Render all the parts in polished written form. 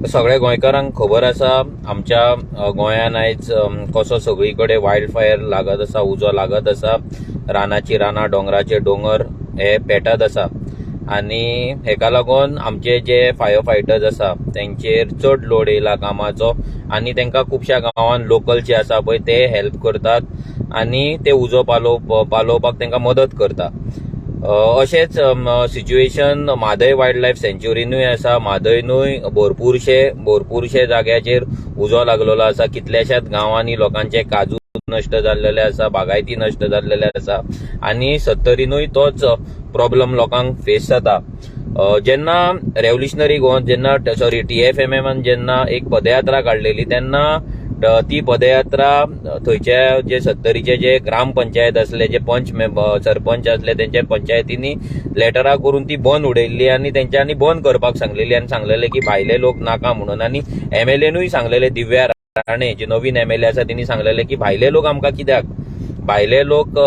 सगळ्या गोंयकारांक खबर आसा, आमच्या गोंयान आयज कसो सगळी कडेन वायल्ड फायर लागत आसा, उजो लागत आसा, रानाची रानां, दोंगराचे दोंगर हे पेटत आसा आनी हेका लागून आमचे जे फायर फायटर्स आसा तेंचेर चड लोड येयला कामाचो आनी तेंकां खुबश्या गांवान लोकल जे आसा पळय ते हेल्प करतात आनी ते उजो पालोवपाक तेंकां मदत करता. अशेंच सिच्युएशन म्हादय वायल्ड लायफ सँच्युरीनूय आसा. म्हादयनूय भरपूरशे भरपूरशे जाग्याचेर उजो लागलेलो आसा. कितल्याशाच गांवांनी लोकांचे काजू नश्ट जाल्लेले आसा, बागायती नश्ट जाल्लेले आसा आनी सत्तरीनूय तोच प्रॉब्लम लोकांक फेस जाता. जेन्ना रेव्होल्युशनरी गोवा जेन्ना, सॉरी, टीएफएमएमान जेन्ना एक पदयात्रा काडलेली तेन्ना ती पदयात्रा थंयचे जे सत्तरीचे जे ग्रामपंचायत आसले, जे पंच मेंबर, सरपंच आसले, तेंच्या पंचायतींनी लेटरां करून ती बंद उडयल्ली आनी तेंच्यांनी बंद करपाक सांगलेली आनी सांगलेले की भायले लोक नाका म्हणून. आनी एमएलएनूय सांगलेले, दिव्या राणे जे नवीन एमएलए आसा तेणी सांगलेले की भायले लोक आमकां कित्याक, भायले लोक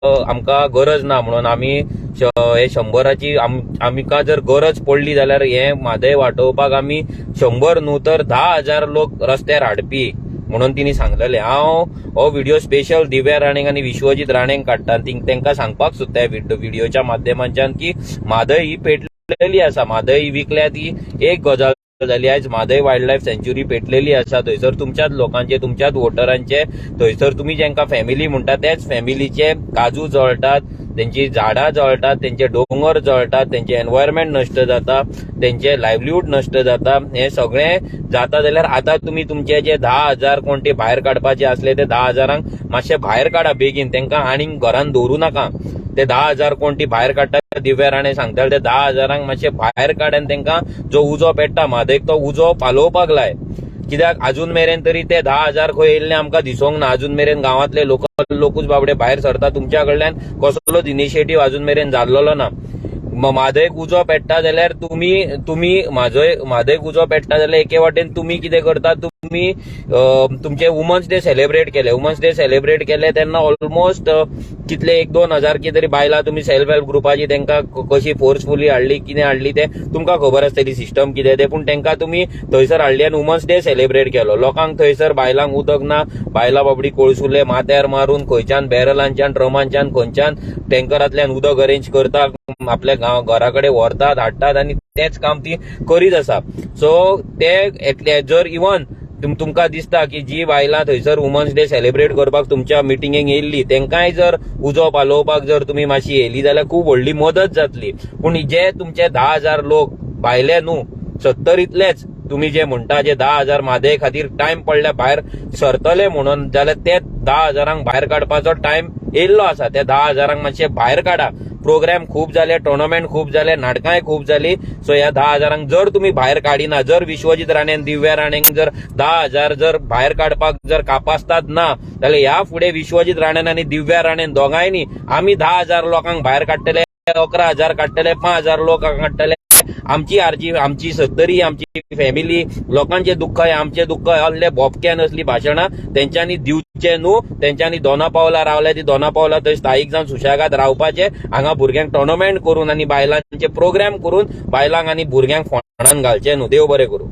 आमकां गरज ना म्हणून आमी हे 100ची आमकां जर गरज पडली जाल्यार हे म्हादय वाटोवपाक आमी 100 न्हू तर 10,000 लोक रस्त्यार हाडपी म्हणून तिणी सांगलेले. हांव हो व्हिडिओ स्पेशल दिव्या राणेक आनी विश्वजीत राणेक काडटा आनी तेंकां सांगपाक सोदता व्हिडिओच्या माध्यमांच्यान की म्हादय ही पेटलेली आसा. म्हादय ही विकल्या ती एक गजाल जाली. आयज म्हादय वायल्ड लायफ सँच्युरी पेटलेली आसा. थंयसर तुमच्याच लोकांचे, तुमच्याच वोटरांचे, थंयसर तुमी जेंकां फॅमिली म्हणटा त्याच फॅमिलीचे काजू जळटात, तेंची झाडां जळटात, तेंचे दोंगर जळटात, तेंचे एनवायरमेंट नश्ट जाता, तेंचे लायवलीहूड नश्ट जाता. हें सगळें जाता जाल्यार आतां तुमी तुमचे जे 10,000 कोण ते भायर काडपाचे आसले ते 10,000ांक मातशे भायर काडा बेगीन. तेंकां आनीक घरान दवरूं नाका. ते 10,000 कोण ती भायर काडटा, दिव्या राणे सांगताले, ते 10,000ांक मातशे भायर काड आनी तेंकां जो उजो पेट्टा म्हादयक तो उजो पालोवपाक लाय. कित्याक अजून मेरेन तरी ते 10,000 खंय येयल्ले आमकां दिसोंक ना. अजून मेरेन गांवांतले लोकल लोकूच बाबडे भायर सरता. तुमच्या कडल्यान कसलोच इनिशिएटीव अजून मेरेन जाल्लोलो ना. म्हादयक उजो पेट्टा जाल्यार तुमी तुमी म्हाजय म्हादयक उजो पेट्टा जाल्यार एके वाटेन तुमी कितें करता? तुमी तुमचे वुमन्स डे सेलिब्रेट केले. वुमन्स डे सेलिब्रेट केले तेन्ना ऑलमोस्ट कितले, 1-2 हजार कितें तरी बायलां तुमी सेल्फ हेल्प ग्रुपाची तेंकां कशी फोर्सफुली हाडली, कितें हाडली तें तुमकां खबर आसतली, सिस्टम कितें तें. पूण तेंकां तुमी थंयसर हाडली आनी वुमन्स डे सेलिब्रेट केलो. लोकांक थंयसर बायलांक उदक ना. बायलां बाबडी कोळसुले माथ्यार मारून खंयच्यान बॅरलांच्यान, ड्रमांच्यान, खंयच्यान टँकरांतल्यान उदक अरेंज करता, आपल्या गांव घरा कडेन व्हरतात, हाडटात आनी तेंच काम ती करीत आसा. सो ते येतले जर इवन तुमकां दिसता की जी बायलां थंयसर वुमन्स डे सेलिब्रेट करपाक तुमच्या मिटिंगेक येयल्ली तेंकांय जर उजो पालोवपाक जर तुमी मातशी येयली जाल्यार खूब व्हडली मदत जातली. पूण जे तुमचे 10,000 लोक भायले न्हू, सत्तरींतलेच तुमी जे म्हणटा जे 10,000 म्हादय खातीर टायम पडल्या भायर सरतले म्हणून, जाल्यार ते 10,000ांक भायर काडपाचो टायम येयल्लो आसा. त्या 10,000ांक मातशे भायर काडा. प्रोग्राम खूब जाले, टोर्नामेंट खूब जाले, नाटकांय खूब जाली. सो ह्या 10,000ांक जर तुमी भायर काडिना, जर विश्वजीत राणे, दिव्या राणेक जर 10,000 जर भायर काडपाक जर कापास्ताद ना जाल्यार ह्या फुडें विश्वजीत राणेन आनी दिव्या राणेन दोगांयनी आमी 10,000 लोकांक भायर काडटले, 11,000 काडटले, 5,000 लोक काडटले, आमची आरजी, आमची सत्तरी, आमची फॅमिली, लोकांचे दुःख हे आमचे दुःख असले बोपक्यान असली भाशणां तेंच्यांनी दिवचे न्हू. तेंच्यांनी दोना पावला रावल्या ती दोना पावला थंय स्थायीक जावन सुशेगाद रावपाचे. हांगा भुरग्यांक टोर्नामेंट करून आनी बायलांचे प्रोग्राम करून बायलांक आनी भुरग्यांक फोंडान घालचे न्हू. देव बरें करूं.